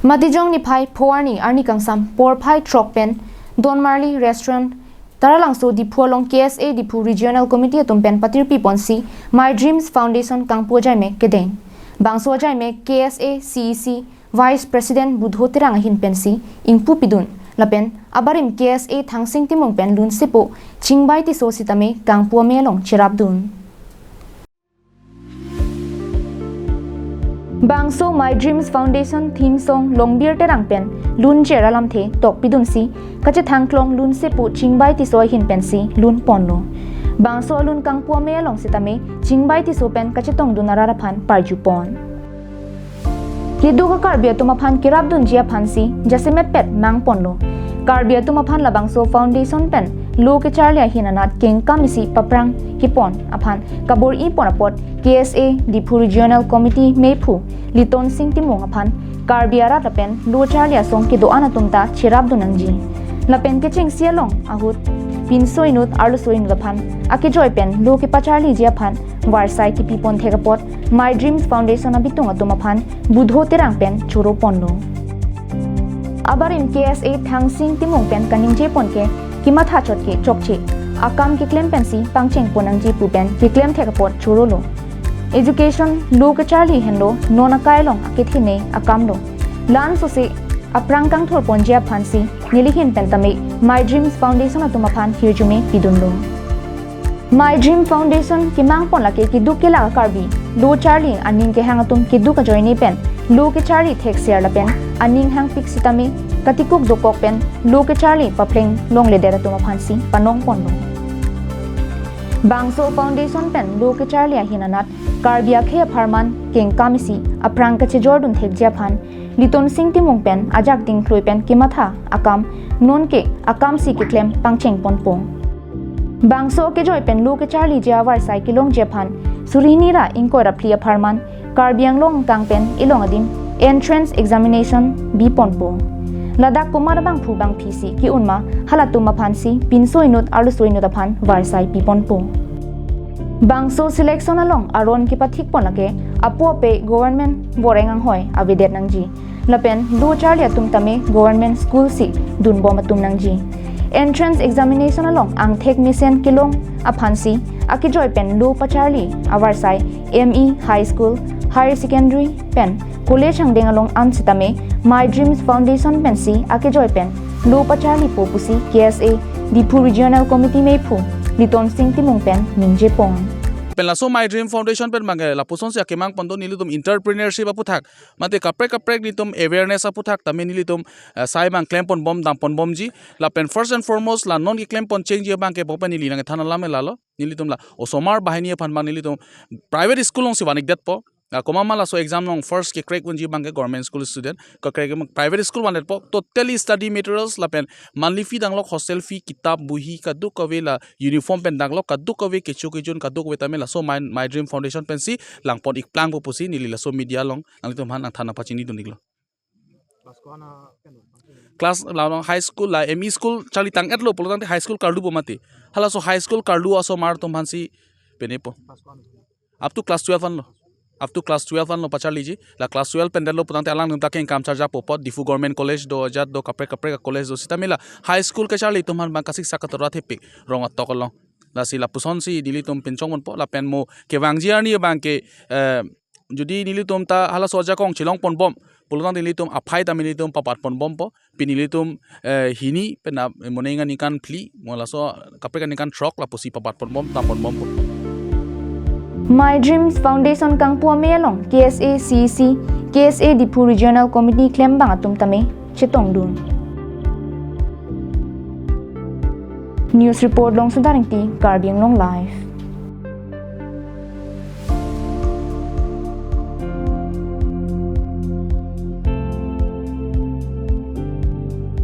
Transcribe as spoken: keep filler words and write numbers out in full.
Matijong niphai pho arni arni kangsam porphai throk pen Donmarli Restaurant, Taralangso, Diphu along K S A Diphu Regional Committee atum pen patirpi ponsi My Dreams Foundation kangpu ajaimek kedeng. Bangso ajaimek K S A C E C Vice President Budho Terang ahin pensi ingpu pidun lapen abarim K S A Thangsing Timung pen lunsepo Chingbai Tisso sitame kangpu amei along cherapdun. Bangso My Dreams Foundation theme song Longbir Terang pen lunjer alamthe tokpidunsi kachethangklong lunsepo Chingbai Tisso ahin pensi lun ponlo. Bangso alun kangpu amei along sitame Chingbai Tisso pen kachetongdun arat aphan parju pon. Keduk a-Karbi atum aphan kerapdunji aphansi jasemet pet mang ponlo. Karbi atum aphan labangso foundation pen lo kecharli ahin anat kengkam isi paphrang kepon aphan kabor-i pon apot K S A Diphu Regional Committee meiphu Litonsing Timung aphan Karbi arat lapen lo charli asong kedo-an atum ta cherapdun nangji. Lapen kechengsi along ahut pinso inut arloso inut aphan akejoi pen lo kepacharliji aphan varsai kepi pon thek apot My Dreams Foundation abitung atum aphan Budho Terang pen choro ponlo. Abarim K S A Thangsing Timung pen kaningje pon ke kematha chot ke chokche akam keklem pensi pangcheng pon nangji pu pen keklem thek apot chorolo. Education lo kecharli henlo non akai along akethenei akam lo. La-an sose aphrang kangthur ponji aphansi nelihin pen tame My Dreams Foundation atum aphan hirjume pidunlo. My Dream Foundation kemang pon lake keduk kelak a-Karbi lo charli aning kehang atum keduk ajoine pen lo kecharli thekser lapen aning hangpik sitame katikuk dokok pen lo kecharli paphleng longledet atum aphansi panong ponlo. Bangso foundation pen lo kecharli ahin anat Karbi akhei apharman kengkam isi aphrang kachejordun thekji aphan Litonsing Timung pen ajak dingklui pen kematha akam nonke akamsi keklem pangcheng ponpo. Bangso kejoi pen lo kecharliji avarsai kelongji aphan suri hini ra ingkoi ra phli apharman Karbi Anglong angkang pen elong adim entrance examination bi ponpo. Ladak komat abangphu bangphisi ke-un ma halatum aphansi pinso inut arloso inut aphan varsai pi ponpo. Bangso selection along aron kepathik pon lake apo ape government boreng anghoi avedet nangji. Lapen lo charli atum tame government school si dunbom atum nangji. Entrance examination along angthek mesen kelong aphansi akejoi pen lo pacharli avarsai M E, high school, higher secondary pen college angdeng along an sitame My Dreams Foundation pensi akejoi pen lo pacharlipo pusi K S A Diphu Regional Committee meiphu Litonsing Timung pen ningje pon. Pen laso My Dream Foundation pen abangke lapusonsi akemang pon do, nelitum entrepreneurship aputhak mate kaprek kaprek nelitum awareness aputhak tame nelitum, eh, sai abang klem ponbom dam ponbomji. Lapen first and foremost la non keklem pon chengji abangke pu pen neli nangthan alam lalo. Nelitum la osomar banghini aphan abang nelitum private school alongsi van-ikdetpo. Ah, komat ma laso exam along first ke-crack unji abangke government school student, ke-crack abang private school van-ikpo, totally study materials lapen monthly fee danglok, hostel fee, kitap, bohi, kadokave la uniform pen danglok, kadokave kecho kejun, kadokave tame laso My, My Dream Foundation pensi lang pon-ik plangpo pusi neli laso media along nanglitum aphan nangthan nangpachinidun-iklo. Class la high school la M E school charli tang-etlo pulotangte high school karlupo mati. Halaso high school karlu asomar atum aphansi penepo. Up to class twelve anlo. Up to class twelve anlo pacharliji. La class twelve pendetlo pulotangte alangtum ta kengkam charjapo apot Diphu Government College do, ajat do, kaprek kaprek college do sitame la high school kecharli atum aphan abang kasiksak katora thepik rong atok along. Lasi lapusonsi nelitum pinchong ponpo lapen mo kevangji arni abangke, eh, jodi nelitum ta halaso ajakong chelong ponbom pulotangte nelitum aphai tame nelitum papat ponbompo. Pini nelitum, eh, hini pen ap-, moning aningkan phli, mo laso kaprek aningkan throk lapusi papat ponbom, dam ponbompo. My Dreams Foundation kangpu amei along K S A C E C, K S A Diphu Regional Committee klembang atum tame chetongdun. News report Longsodar Ingti, Karbi Anglong Live.